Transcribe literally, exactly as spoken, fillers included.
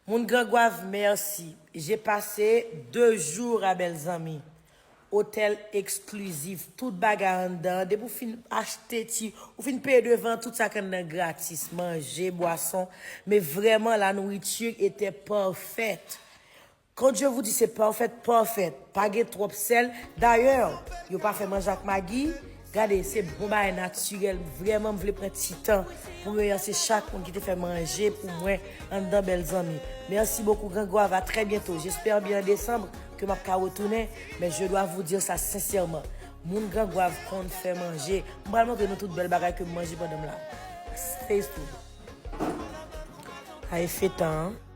Moun Gran Gwav, mèsi. J'ai passé deux jours à Bèl Zanmi. Otèl eksklizif, tout bagay anndan. Depi w fin achte ti, ou fin peye devan, tout sa k anndan gratis. Manje, bwason. Men vrèman, la nourriture était parfaite. Quand je vous dis c'est parfait, parfait. Pa gen twòp sèl. Dayè, yo pa fè manje ak magi. Gade, se bon bagay natirèl. Vrèman, m vle pran ti tan pou remèsye chak moun ki te fè manje pou mwen anndan Bèl Zanmi. Merci beaucoup, Gran Gwav. À très bientôt. J'espère bien en décembre que m ap ka retounen. Mais je dois vous dire ça sincèrement. Moun Gran Gwav konn fè manje. M pral montre nou tout bèl bagay ke m manje pandan m la. Stay tuned. Ay, fè tan, hein.